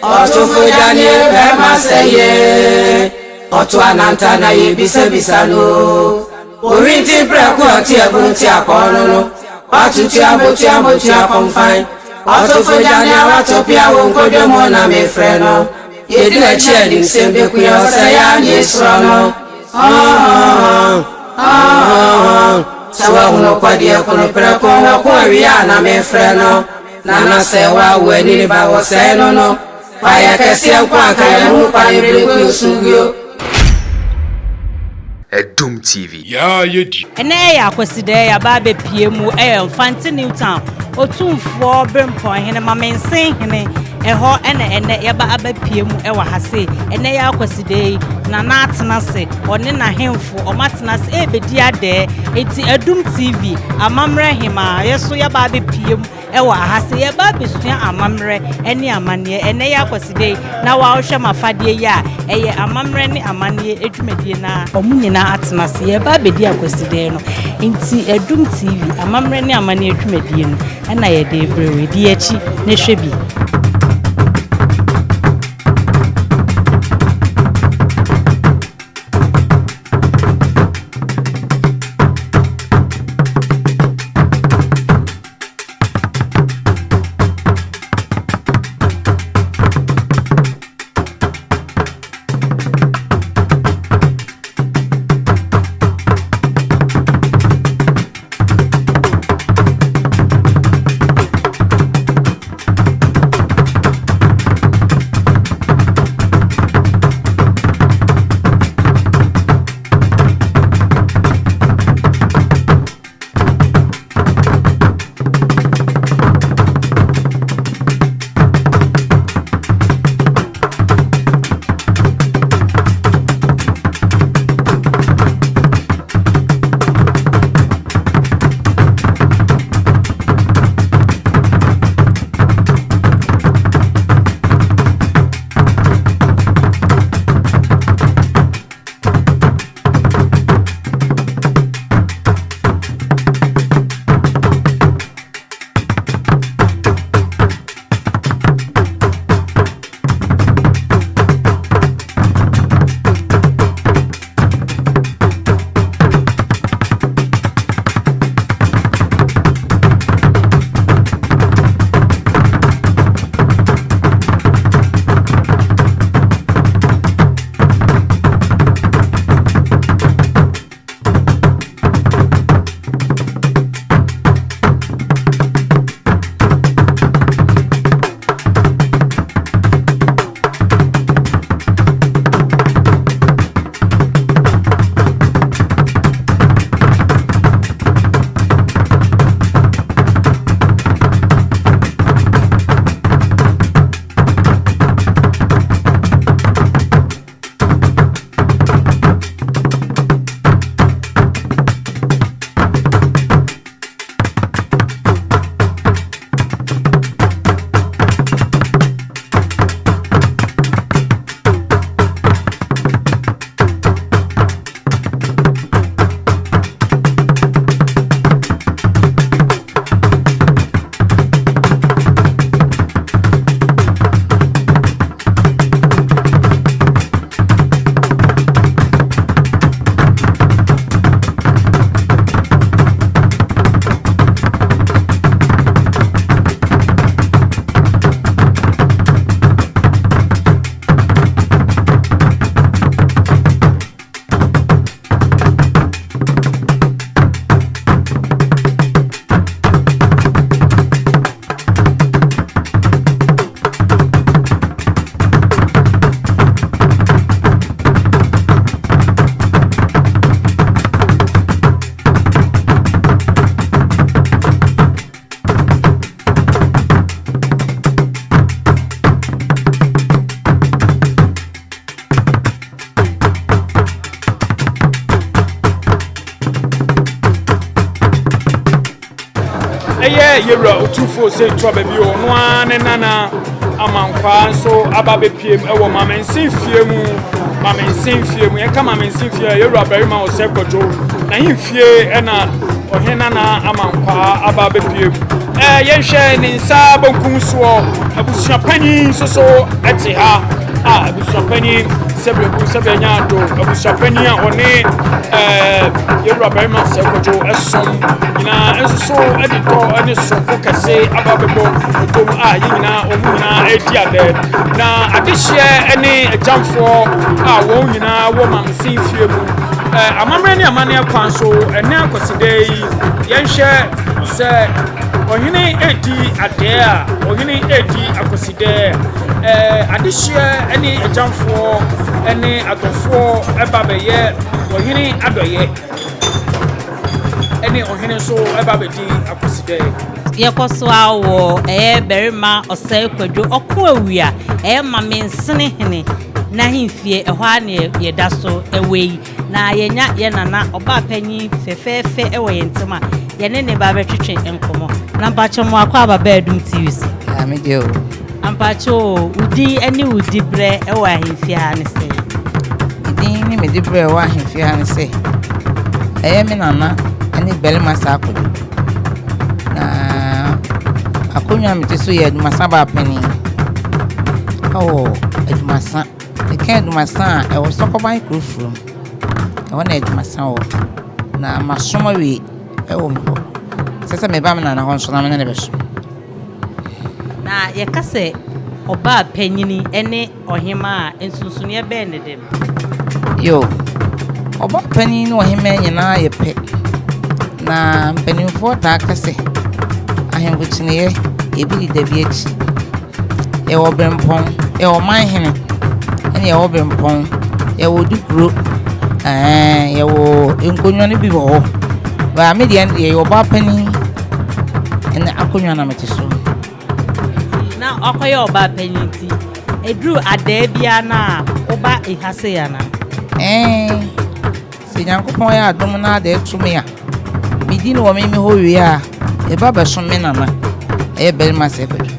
Ɔtofo gya ne bɛrima sɛ ye. Ɔto ananta na yɛbisabisa no. Orinti prɛko ɔte abunu te akɔɔ no no. Watutu abotua motua kɔmfan. Ɔtofo gya ne awatɔ pia wɔ nkodwa mu na mefrɛ no. Yɛdi n'akyi animsɛm bɛkua ɔsɛ yɛ a ne esurɔ no. Sɛ wahunu kɔdeɛ kono prɛko wɔko awia a na mefrɛ no. Nana sɛ wawo ani ne ba wɔsɛe no no. Kwaeɛ kɛseɛ nko anka yɛn ho kwaeɛ berɛkuo sunguo. Adum TV. Yaa yɛ di. Ɛnɛ yɛ Akwasidɛ, yɛaba abɛpue mu ɛyɛ Mfante New Town, Otumfoɔ Berempɔn Hene Mamensen Hene, ɛhɔ ɛna ɛnɛ yɛba abɛpue mu ɛwɔ ha sei. Ɛnɛ yɛ Akwasidɛ yi, Nana atena ase, ɔne n'ahemfo, ɔmo atena ase ɛrebɛdi adɛɛ. Enti Adum TV, Amammerɛ Hemaa, yɛ so yɛba abɛpue mu ɛwɔ aha sei. Yɛba abɛsua amammerɛ ɛne amanneɛ. Ɛnɛ yɛ Akwasidɛ yi, na woahwɛ m'afadeɛ yi a, ɛyɛ amammerɛ ne amanneɛ dwumadie no a ɔmo nyinaa atena ase. Yɛba abɛdi Akwasidɛ no. Nti Adum TV, amammerɛ ne amanneɛ dwumadie no, ɛna yɛde rebrɛ wo. Di akyi na hwɛ bi. Ɛyɛ yɛwura Otumfoɔ Osei Tuaba bio, ɔno ara ne nana Amankwaa nso aba abɛpiem wɔ Mamensen fie mu. Mamensen fie mu, yɛka Mamensen fie a, yɛwura barima Osei Kwadwo n'ahemfie ɛna. Ɔhene Nana Amankwaa aba abɛpue mu. Ɛɛ yɛnhwɛ ne nsa benkum soɔ, abusuapanyin nso so te ha a abusuapanyin sɛbɛbu sɛbɛnya ado, abusuapanyin a ɔne ɛɛ yɛwura barima sɛ kwadwo ɛsom nyinaa nso so de dɔ ne soronko kɛse aba abɛbɔ dɔm a yɛn nyinaa wɔn nyinaa redi adɛ. Na adehyeɛ ne agyamfoɔ a wɔn nyinaa wɔ Mamsen fie mu. Amammerɛ ne amanneɛ kwan so, ɛnnɛ Akwasida yi, yɛnhwɛ sɛ ɔhene redi adɛɛ a, ɔhene redi Akwasidɛɛ. Adehyeɛ ne agyamfoɔ ne adɔfoɔ ba bɛyɛ ɔhene adɔeɛ, ɛne ɔhene nso ba bɛdi Akwasidɛɛ. Yɛkɔ so ara wɔ ɛyɛ barima Ɔsɛe Kwadwo Ɔko Awia, ɛyɛ Mamensene hene n'ahemfie, ɛhɔ ara na yɛda so wɔ yi. Na yɛanya yɛn nana ɔbaapanyin fɛfɛɛfɛ wɔ yɛn ntam a yɛne ne ba bɛtwetwe nkɔmmɔ. Na mpakyɛ mo akɔ aba bɛɛ Adum TV so. Ah, me deɛ o. Ampakyɛ o, wo din ne wo dibrɛ wɔ ahemfie ha ne sɛn? Me din ne me dibrɛ wɔ ahemfie ha ne sɛ, ɛyɛ me nana ne Barima Sarkodie. Na akonnwa a mete so yɛ Adumasa baa panin wɔ Adumasa. Meka Adumasa a, ɛwɔ Sɔkɔban kuro furom. Ɛhɔ na Adumasa wɔ. Na masom awie wɔ me hɔ. Ɛsɛ sɛ meba me nana hɔ nso na me ne no bɛsom. Na yɛka sɛ ɔbaa panyini ne ɔhemaa a, nsonsonoeɛ bɛn na ɛda mu? Yo, ɔbaa panin ne ɔhemaa nyinaa yɛ pɛ. Na mpanimfoɔ taa ka sɛ ahemfo kyiniiɛ, ebi deda bi akyi. Yɛwɔ Brempɔn, yɛwɔ Ɔmanhene, ɛna yɛwɔ Brempɔn, yɛwɔ Dukuro, ɛɛ yɛwɔ nkonnwa no bi wɔ hɔ. Baa me deɛ no deɛ yɛwɔ ɔbaa panin ɛna akonnwa na mete so. Nti na ɔkɔyɛ ɔbaa panin nti ɛduru adaa biara no a woba ha sei anaa? Ɛɛ. Sɛ Nyankopɔn yɛ adom na ade to me a, medi no wɔ me me hɔ wie a, meba bɛsom me nana, ɛyɛ barima sɛ Kwadwo.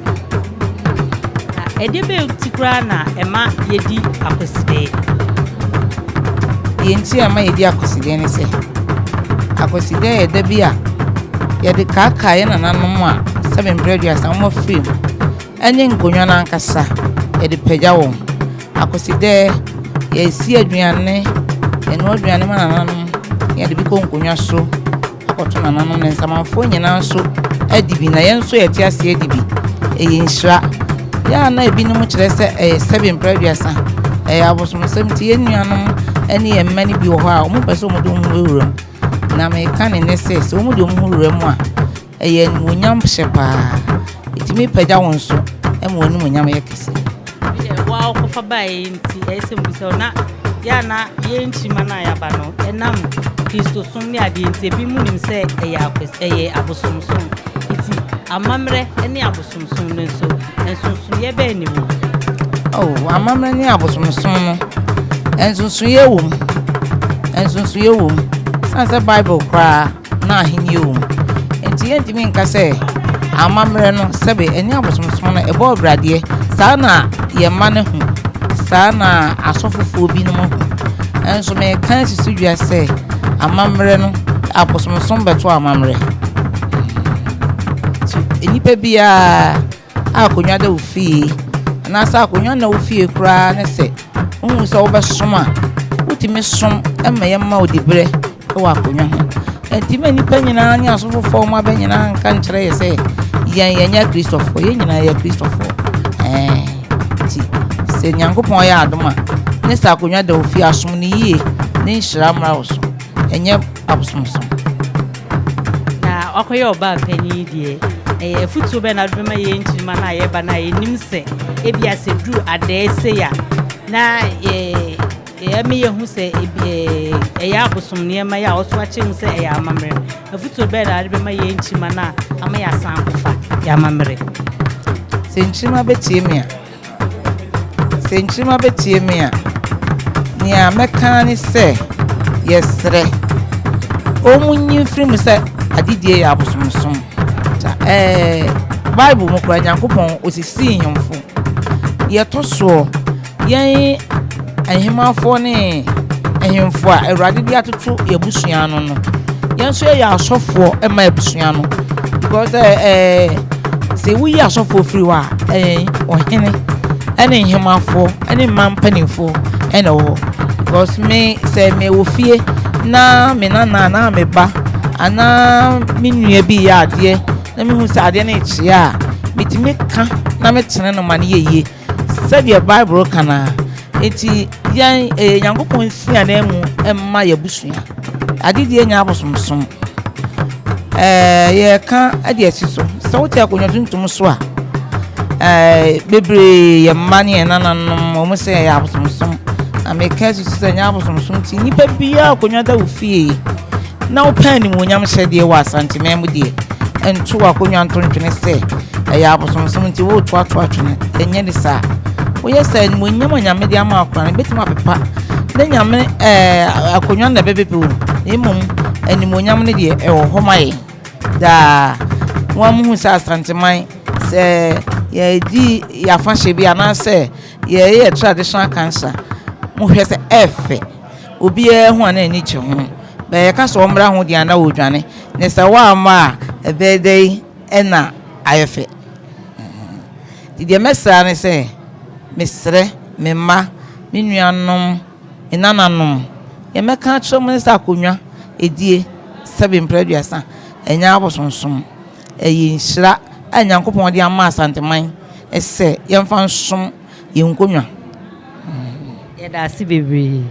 Na ɛdeɛ bɛn nti koraa na ɛma yɛdi Akwasidee? Deɛ nti a ɛma yɛdi Akwasidee ne sɛ, Akwasidee yɛ da bi a yɛde kaakae yɛn nananom a sɛbe mprɛ aduasa wɔafiri mu ne nkonnwa no ankasa, yɛde pagya wɔn. Akosi dɛ yɛresi aduane, yɛnoa aduane ma nananom, na yɛde bi kɔ nkonnwa so akɔto nananom na nsamanfoɔ nyinaa nso adi bi, na yɛn nso yɛte ase adi bi. Ɛyɛ nhyira. Yɛ a na ebinom kyerɛ sɛ ɛyɛ sɛbe mprɛ aduasa, ɛyɛ abosomsɛm nti yɛn nuanom ne yɛn mma no bi wɔ hɔ a wɔmpɛ sɛ wɔde wɔn ho wura mu. Na meka ne nnɛ sɛ, sɛ wɔde wɔn ho wura mu a, Ɛyɛ animuonyam hyɛ paa. Ɛtumi pagya wo nso ma w'animuonyam yɛ kɛse. Me deɛ wo a wokɔfa baeɛ yi nti ɛyɛ sɛ mebisa wo na yɛ a na yɛn nkyirimma no a yɛaba no ɛnam Kristosom ne adeɛ nti ebi mu nim sɛ ɛyɛ akwes ɛyɛ abosomsom nti amammerɛ ne abosomsom no nso nsonsonoeɛ bɛn ne wɔ mu? Oh, amammerɛ ne abosomsom no nsonsonoeɛ wɔ mu. Nsonsonoeɛ wɔ mu. Sane sɛ Bible koraa na ahenni wɔ mu. Enti yɛntumi nka sɛ amammerɛ no sɛbe ɛne abosomsom no ɛbɔ abradeɛ. Saa na yɛn mma no hu. Saa na asɔfofoɔ binom hu. Nso meka asi so dua sɛ amammerɛ no abosomsom bɛto amammerɛ. Nti nnipa biara a akonnwa da wo fie anaasɛ akonnwa nna wo fie koraa ne sɛ wohu sɛ wobɛsom a wotumi som ma yɛma wo diberɛ wɔ akonnwa ho. Enti ma nnipa nyinaa ne asɔfofoɔ a wɔaba nyinaa nka nkyerɛ yɛ sɛ yɛn yɛnyɛ Akristofoɔ, yɛn nyinaa yɛ Akristofoɔ. Ɛɛ nti sɛ Nyankopɔn yɛ adom a ne sɛ akonnwa da wo fie asom no yie ne nhyira mmra wo so, ɛnyɛ abosomsom. Na wakɔyɛ ɔbaa panyin deɛ, ɛyɛ afutuo bɛn na wode bɛma yɛn nkyirimma no a yɛreba no a yɛnim sɛ ebia sɛ duru adɛɛ sei a na yɛ Ɛma yɛhu sɛ ɛyɛ abosom nneɛma yi a ɔso akyerɛ mu sɛ ɛyɛ amammerɛ no. Afotuo bɛn na wode bɛma yɛn nkyirimma no a ama yɛasan akɔfa yɛn amammerɛ? Sɛ nkyirimma bɛtie me a, sɛ nkyirimma bɛtie me a, nea mɛka ara ne sɛ, yɛsrɛ wɔn nyi mfiri mu sɛ adedie yɛ abosomsom. Ɛɛ, Bible mu koraa Nyankopɔn ɔsisii nhemfo. Deɛ ɛtɔ soɔ, Yɛn ahemmafoɔ ne ahemfo a Awurade de atoto yɛn abusua ano no, Yɛn nso yɛyɛ asɔfoɔ ma abusua no because ɛɛ sɛ woyi asɔfoɔ firi hɔ a ɛyɛ ɔhene ɛne nhemafoɔ ɛne mmaa mpanimfoɔ ɛna ɛwɔ hɔ because me sɛ mewɔ fie na me nana anaa me ba anaa me nua bi yɛ adeɛ na mehu sɛ adeɛ no rekyea a metumi ka na metene no ma no yɛ yie Sɛdeɛ Bible ka no ara. Enti yɛn, ɛyɛ Nyankopɔn nsiananmu mma yɛn abusua. Adedie nyɛ abosomsom. Ɛɛ yɛreka de asi so. Sɛ wote akonnwa tuntum so a, ɛɛ bebree yɛn mma ne yɛn nananom wɔn sɛ ɛyɛ abosomsom. Na meka asi so sɛ ɛnyɛ abosomsom nti nnipa biara akonnwa da wo fie. Na wopɛ animuonyam hyɛdeɛ wɔ Asanteman mu deɛ, nto w'akonnwa nto ntwene sɛ ɛyɛ abosonsom nti woretoato atwene. Ɛnyɛ ne saa. Woyɛ saa animuonyam a Nyame de ama wo koraa no, ɛbɛtumi apepa. Ne Nyame ɛɛ akonnwa no na ɛbɛpepa o, na mmom animuonyam no deɛ ɛwɔ hɔ ma yɛn daa. Mo ara mohu sɛ Asanteman, sɛ yɛredi yɛn afahyɛ bi anaasɛ yɛreyɛ yɛn traditional cancer, mohwɛ sɛ ɛɛfɛ. Obiara hu a na n'ani gye ho. Bɛ yɛka sɛ ɔmmra ho deɛ a na ɔredwane. Ne sɛ woamma a, ɛbɛyɛ dɛn na ayɛ fɛ? Nti deɛ mɛsrɛ ara ne sɛ, mesrɛ me mma, me nuanom, me nananom, deɛ mɛka akyerɛ mo ne sɛ akonnwa, ɛdie, sɛbe mprɛ aduasa, ɛnyɛ abosonsom. Ɛyɛ nhyira a Nyankopɔn de ama Asanteman sɛ yɛmfa nsom yɛn nkonnwa. Yɛda ase bebree.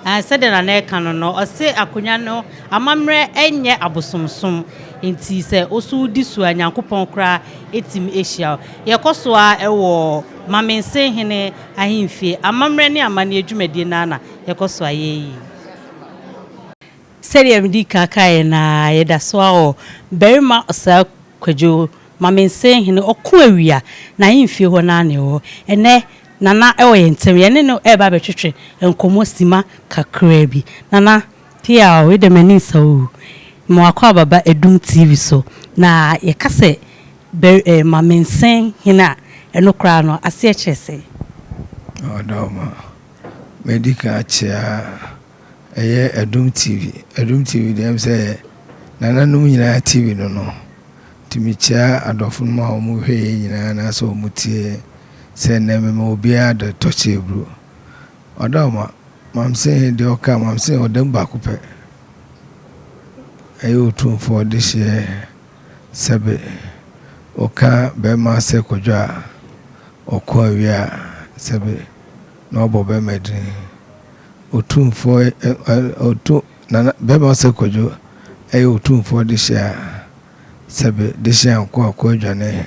Ah, sɛdeɛ Nana ɛka no no, ɔse akonnwa no amammerɛ ɛnyɛ abosomsom. Nti sɛ wo so wodi so a, Nyankopɔn koraa ɛtumi ɛhyia wo. Yɛkɔ so ara ɛwɔ Mamense Hene ahemfie. Amammerɛ ne amanneɛ dwumadie no ara na yɛkɔ so a yɛyi. Sɛdeɛ medi kan kaeɛ no ara, yɛda so ara wɔ Barima Ɔsaa Kwadwo Mamense Hene Ɔko Awia n'ahemfie hɔ no ara na yɛwɔ. Ɛnnɛ Nana wɔ yɛn ntam, yɛne no reba abɛtwetwe nkɔmmɔ simma kakraa bi. Nana, Piaw, wei deɛ m'ani nsɔ wo o. Ma wakɔ ababa Adum TV so. Na yɛka sɛ bɛ eh, Mamense Hene a, ɛno koraa no, aseɛ kyerɛ sɛn? Ɔdɔɔma, mɛdi kan akyea ɛyɛ Adum TV. Adum TV deɛ ɛm sɛ nananom nyinaa TV no no. Nti mekyea adɔfonom a wɔhwɛ yɛn nyinaa anaasɛ wɔtie yɛn sɛ nnɛ mema obiara dɔ tɔkye aburo. Ɔdɔ ma mamse deɛ ɔka mamse ɔda mu baako pɛ. Ɛyɛ otumfoɔ dehyeɛ sɛbe ɔka bɛrima sɛ kwadwo a ɔko awie a sɛbe na ɔbɔ bɛrima din. Otumfoɔ ɛ Nana bɛrima ɔsɛ Kwadwo yɛ otumfoɔ dehye a sɛbe dehye a nko akɔ adwane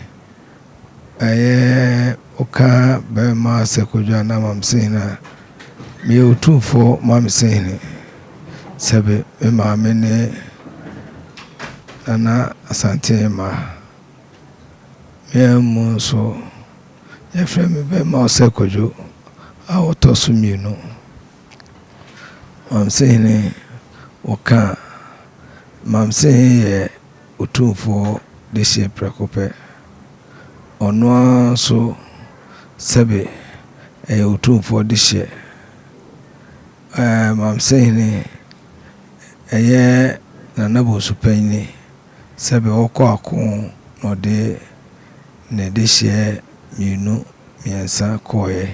ɛyɛ woka bɛrima ɔsɛ Kwadwo anaa Mamsehene a meyɛ otumfoɔ Mamsehene sɛbe me maame ne Nana Asante Hemaa me ammu nso yɛfrɛ me bɛrima ɔsɛ Kwadwo a ɔtɔ so mmienu. Mamsehene wɔka a, Mamsehene yɛ Otumfoɔ dehyeɛ prɛko pɛ. Ɔno ara nso sɛbe ɛyɛ Otumfoɔ dehyeɛ. Ɛɛ Mamsehene ɛyɛ Nana Bonsu panyini sɛbe ɔkɔ ako na ɔde ne dehyeɛ mmienu mmiɛnsa kɔeɛ.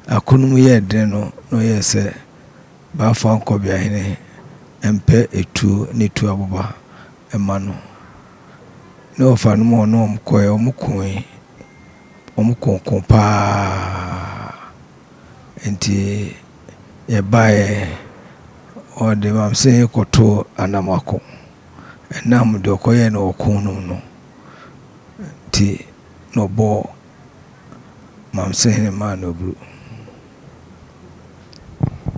Ako no mu yɛɛ den no, na ɔyɛɛ sɛ Baafoa Nkɔbeahene mpɛ etuo ne tuo aboba mma no. Ne wɔfa no ma ɔne wɔn kɔeɛ, wɔkoe, wɔkoo pa ara. Nti yɛbaeɛ, wɔde Mamsene kɔtoo Anamako. Ɛnam deɛ ɔkɔyɛɛ no wɔ ko no mu no nti na ɔbɔɔ Mamsehene maa no aburu.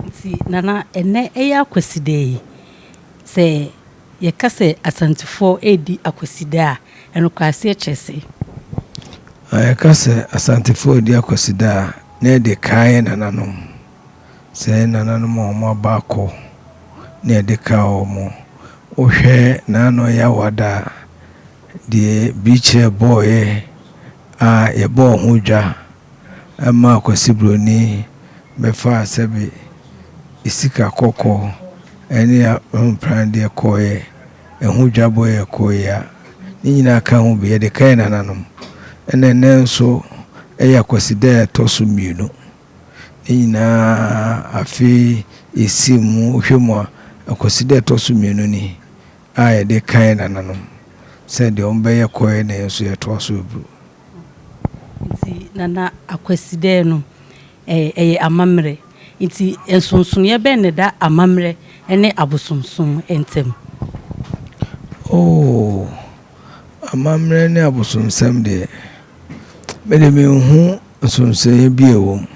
Nti Nana, ɛnnɛ ɛyɛ Akwasida yi, sɛ yɛka sɛ Asantefoɔ redi Akwasida a, ɛno koraa aseɛ kyerɛ sɛn? Na yɛka sɛ Asantefoɔ redi Akwasida a, na yɛde kae yɛn nananom. Sɛ yɛn nananom a wɔabɔ akɔ na yɛde kae wɔn. Wohwɛ Naano Yawada a, deɛ Birikyerɛ bɔeɛ a yɛbɔɔ ho dwa maa Kwasi Broni bɛfaa sɛbe sika kɔkɔɔ ne ahopradeɛ kɔeɛ. Ɛho dwabɔ yɛ kɔɔyia. Ne nyinaa ka ho bi, yɛde kae nananom. Ɛna ɛnnɛ nso yɛ Akwasida a ɛtɔ so mmienu. Ne nyinaa afe ɛsi mu, wohwɛ mu a, Akwasida a ɛtɔ so mmienu ni a yɛde kae nananom sɛ deɛ wɔbɛyɛ kɔɛ na yɛn nso yɛtoa so aburu. Nti Nana Akwasidae no, ɛyɛ amammerɛ. Nti nsonsonoeɛ bɛn na ɛda amammerɛ ne abosomsom ntam? Oh, amammerɛ ne abosomsɛm deɛ, me deɛ menhu nsonsonoeɛ bi a ɛwɔ mu.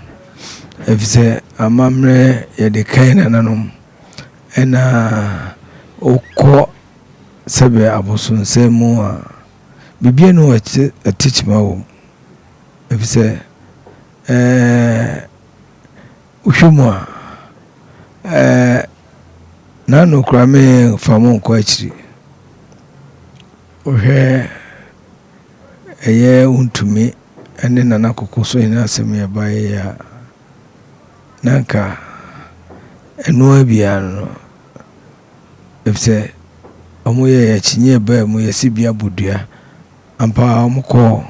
Efisɛ amammerɛ yɛde kae nananom, ɛna wokɔ sɛbe abosonsɛm mu a, biribiara nni hɔ a ɛte kyema wɔ mu. Efisɛ ɛɛ wohwɛ mu a, ɛɛ n'ano koraa memfa mo nkɔ akyiri. Wohwɛ ɛyɛ wontumi ne Nana Koko so hene asɛm yɛ baeɛ yi a, na anka ɛno ara biara no, efisɛ wɔyɛɛ akyinnyeɛ baa mu, yɛsi bi abɔ dua. Ampa ara wɔkɔɔ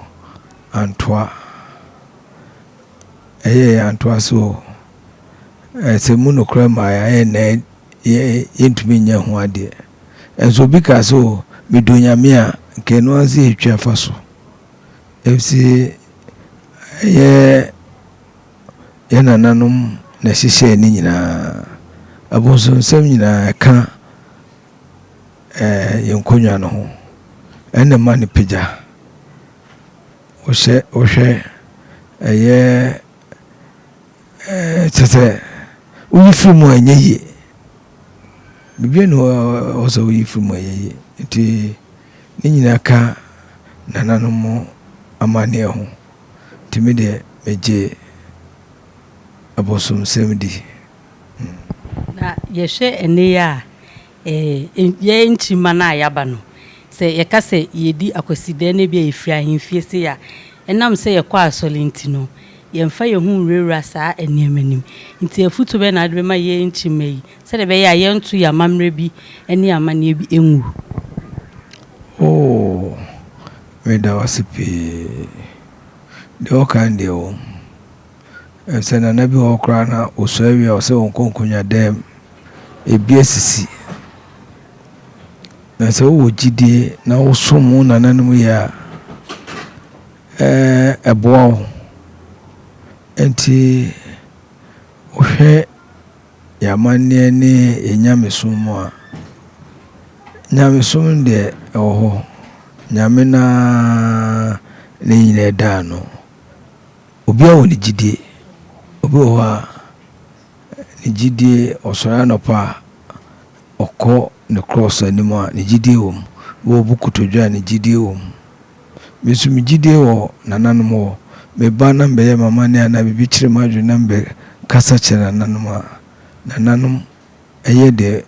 Antoa. Ɛyɛɛ yɛn Antoa so o, sɛ mu nokorɛ mmaeɛ a, ɛyɛ nnɛ yɛntumi nyɛ ho adeɛ. Nso obi kaa sɛ o, medɔ Nyame a, nka ɛno ara sɛ yɛtwa fa so. Ɛfiri ɛyɛ yɛn nananom na ɛhyehyɛɛ ne nyinaa. Abosonsɛm nyinaa ɛka yɛn nkonnwa no ho. Ɛna ɛma no pagya. Wohyɛ wohwɛ ɛyɛ kyɛ sɛ woyi firi mu a ɛnyɛ yie. Biribiara nni hɔ a ɛwɔ sɛ woyi firi mu a ɛyɛ yie. Nti ne nyinaa ka nananom amanneɛ ho. Nti me deɛ megye abosomsɛm di. Na yɛhwɛ ɛnnɛ yi a, yɛn nkyirimma no a yɛaba no, sɛ yɛka sɛ yɛredi Akwasidɛɛ na ebia yɛfiri ahemfie sei a, ɛnam sɛ yɛkɔ asɔre nti no, yɛmfa yɛn ho nwurawura saa nneɛma no mu. Nti afotuo bɛn na wode bɛma yɛn nkyirimma yi sɛdeɛ ɛbɛyɛ a yɛnto yɛn amammerɛ bi ne amanneɛ bi ngu? Oh, meda wo ase pii. Deɛ woka no deɛ ɛwɔ mu. Sɛ nana bi wɔ hɔ koraa na ɔsua wie a ɔsɛ ɔnkɔ nkonnwa dɛm ebi asisi. Na sɛ wowɔ gyidie na wosom wo nananom yie a, ɛɛ ɛboa wo. Nti wohwɛ yɛn amanneɛ ne yɛn nyamesom mu a, nyamesom deɛ ɛwɔ hɔ. Nyame no ara ne nyinaa da ano. Obiara wɔ ne gyidie. Obi wɔ hɔ a, ne gyidie, ɔsɔre anɔpa a, ɔkɔ ne krɔɔs anim a, ne gyidie wɔ mu. Obi wɔ hɔ ɔbu kotodwe a, ne gyidie wɔ mu. Me nso me gyidie wɔ nananom hɔ. Meba na mebɛyɛ m'amanneɛ anaa biribi kyere m'adwene na mebɛkasa kyerɛ nananom a, nananom yɛ deɛ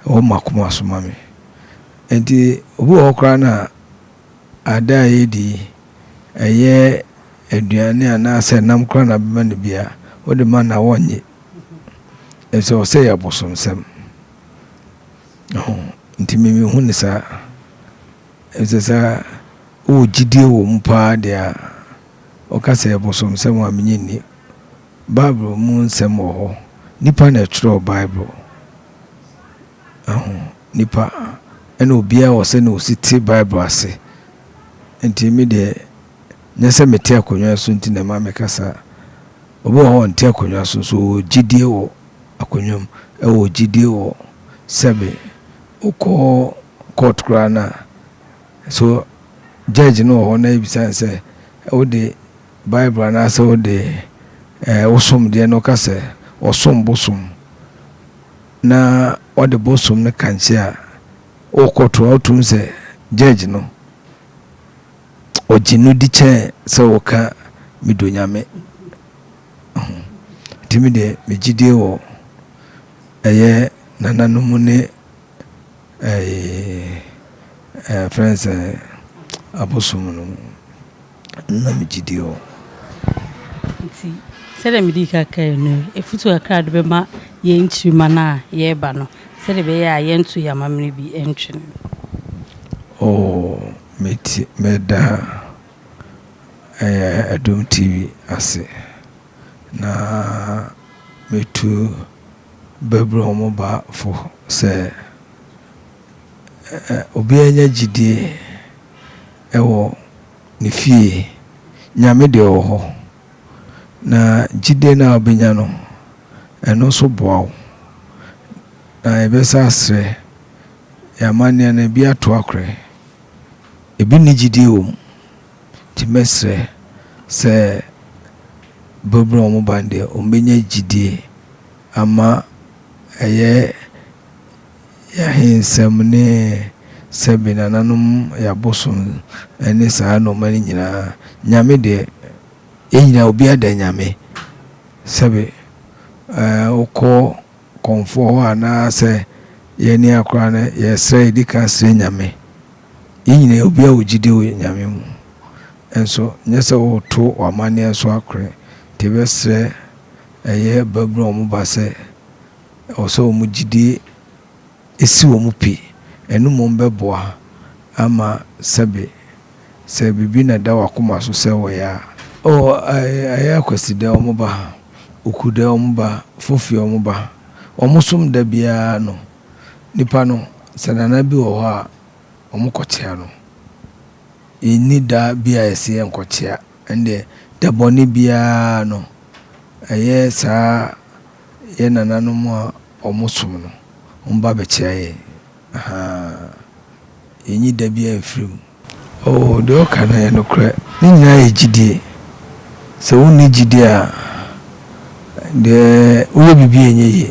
ɛwɔ m'akoma so ma me. Nti obi wɔ hɔ koraa no a, Ade a yedi yi, ɛyɛ aduane anaasɛ nam koraa na bɛma no bi a, wode ma no a wɔnnye. Efisɛ ɔsɛ yɛ abosomsɛm. Ɛho nti me mehu no saa. Efisɛ sɛ wowɔ gyidie wɔ mu paa deɛ a, woka sɛ ɛyɛ bosomsɛm a menye nni. Bible mu nsɛm wɔ hɔ. Nnipa na ɛtwerɛɛ Bible. Ɛho nipa ɛna obiara wɔ sɛnea osi te Bible ase. Nti me deɛ, nyɛ sɛ mete akonnwa so nti na ɛma meka saa. Obi wɔ hɔ a ɔnte akonnwa so nso ɔwɔ gyidie wɔ akonnwa mu, ɛwɔ gyidie wɔ sɛbe wokɔ court koraa no a, so judge no wɔ hɔ na ebisa no sɛ wode Bible anaasɛ wode ɛɛ wosom deɛ na ɔka sɛ ɔsom bosom. na ɔde bosom no kankye a, wokɔto a wotum sɛ judge no ɔgye no di kyɛn sɛ woka medɔ Nyame ho. Nti me deɛ me gyidie wɔ ɛyɛ nananom ne ɛɛ ɛfrɛ no sɛ abosom no mu. na me gyidie wɔ. Nti sɛdeɛ medii kan kaeɛ no, afutuo kakra a wode bɛma yɛn nkyirimma no a yɛreba no, sɛdeɛ ɛbɛyɛ a yɛnto yɛn amammerɛ bi ntwene no. Oh meti meda ɛyɛ Adom TV ase na metu bɛbrɛ wɔn ba fo sɛ obiara nya gyidie ɛwɔ ne fie. Nyame deɛ ɔwɔ hɔ na gyidie no a wobɛnya no ɛno nso boa wo na yɛbɛsa asrɛ Yɛn amanneɛ no, ebi ato akorɛ, ebi nni gyidie wɔ mu. Nti mɛsrɛ sɛ berɛ a wɔba no deɛ, wɔbɛnya gyidie ama ɛyɛ yɛn ahensɛm ne sɛbe nananom yɛn abosom ne saa nnoɔma no nyinaa. Nyame deɛ, yɛn nyinaa obiara da Nyame. Sɛbe wokɔ kɔmfoɔ hɔ anaa sɛ yɛn ani akora no yɛsrɛ yɛdi kan srɛ Nyame. Yɛn nyinaa obiara wɔ gyidie wɔ Nyame mu nso nyɛ sɛ woreto w'amanneɛ nso akorɛ nti yɛbɛsrɛ ɛyɛ babunu a wɔn ba sɛ ɛwɔ sɛ wɔn gyidie si wɔn pi ɛno mmom bɛboa ama sɛbe Sɛ biribi na ɛda w'akoma so sɛ wɔyɛ a. Oh, ɛyɛ Akwasida wɔn ba, Okuda wɔn ba, Fofie wɔn ba. Wɔn som da biara no, nipa no, sɛ nana bi wɔ hɔ a, wɔn kɔkyea no. Yɛnni da bi a yɛse yɛnkɔkyea. Ɛndeɛ, da bɔne biara no, ɛyɛ saa yɛn nananom a wɔn som no, wɔn ba bɛkyea yɛn. Ahaa. Yɛnyi da biara mfiri mu. Oh, deɛ ɔka no yɛ nokorɛ. Ne nyinaa yɛ gyidie. Sɛ wonni gyidie a, deɛ woyɛ biribi a ɛnyɛ yie.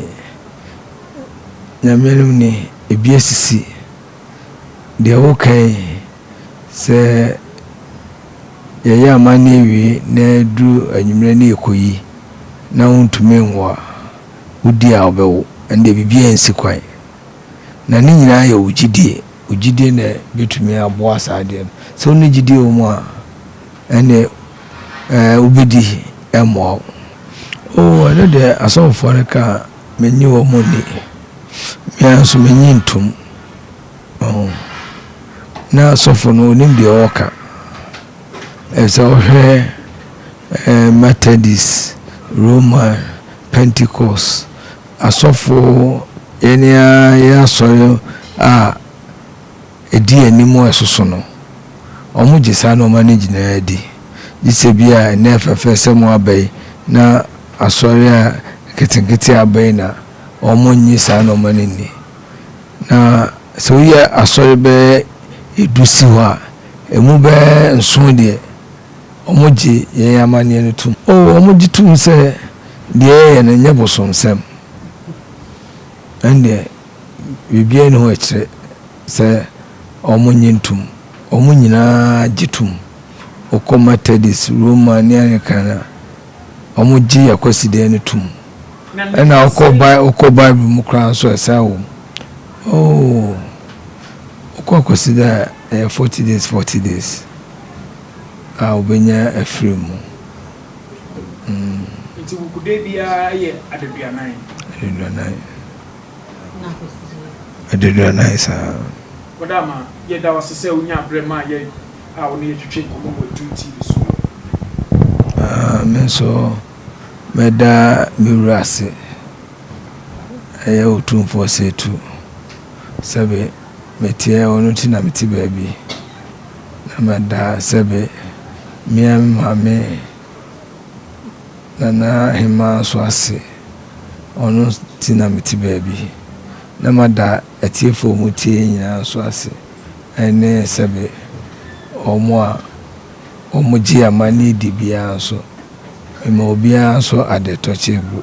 Nyame anim ni, ebi asisi. Deɛ woka yi, sɛ yɛyɛ amanneɛ wie na ɛduru anwummerɛ ne yɛkɔyi na wontumi nwo a, wodi a wobɛwo. Ɛndeɛ biribiara nsi kwan. Na ne nyinaa yɛ wo gyidie. Wo gyidie na ɛbɛtumi aboa saa adeɛ no. Sɛ wonni gyidie wɔ mu a, ɛnneɛ ɛɛ wobɛdi ɛmmoa wo. Oo ɛno deɛ asɔfoɔ no ka a, mennye wɔn nni. Me ara nso mennye ntom. Ɔho. Na asɔfo no ɔnim deɛ ɔreka. Ɛsɛ wohwɛ ɛɛ Methodist, Roman, Pentecost, Asɔfo, yɛn ara yɛn asɔre a ɛdi anim a ɛsoso no, wɔgye saa nnoɔma no nyinaa di. Gye sɛ bi a ɛnnɛ fɛfɛ sɛ mo aba yi na asɔre a nketenkete aba yi na wɔnnye saa nnoɔma no nni. Na sɛ woyɛ asɔre bɛyɛ edu si hɔ a, ɛmu bɛyɛ nson deɛ, Wɔgye yɛn amanneɛ no tom? Oo, wɔgye tom sɛ deɛ yɛyɛ no nyɛ bosonsɛm. Ɛndeɛ, biribiara nni hɔ a ɛkyerɛ sɛ wɔnnye ntom. Wɔn nyinaa gye tom. Wokɔ Methodist, Roman ne Anglican a, wɔgye yɛn Kwasidan no tom. Ɛna wokɔ Bi wokɔ Bible mu koraa nso ɛsan wɔ mu. Oo, wokɔ Kwasidan a, ɛyɛ 40 days, 40 days. a wobenya afiri mu. Nti Wukuda biara yɛ adaduanan? Adaduanan. Adaduanan saa. Bɔdama, yɛda wo ase sɛ wonyaa berɛ maa yɛn a wo ne yɛn twetwe nkɔmmɔ wɔ Adum TV so. Ah, me nso mɛda me wura ase, ɛyɛ Otumfoɔ Setu, sɛbe meteɛ ɔno nti na mete baabi. Na mada sɛbe me ara me maame Nana Ahemaa nso ase, ɔno nti na mete baabi. Na mada atiefoɔ a wɔtie yɛn nyinaa nso ase, ɛne sɛbe wɔn a wɔgye amanneɛ di biara nso. Mema obiara nso adetɔkyerɛ gu.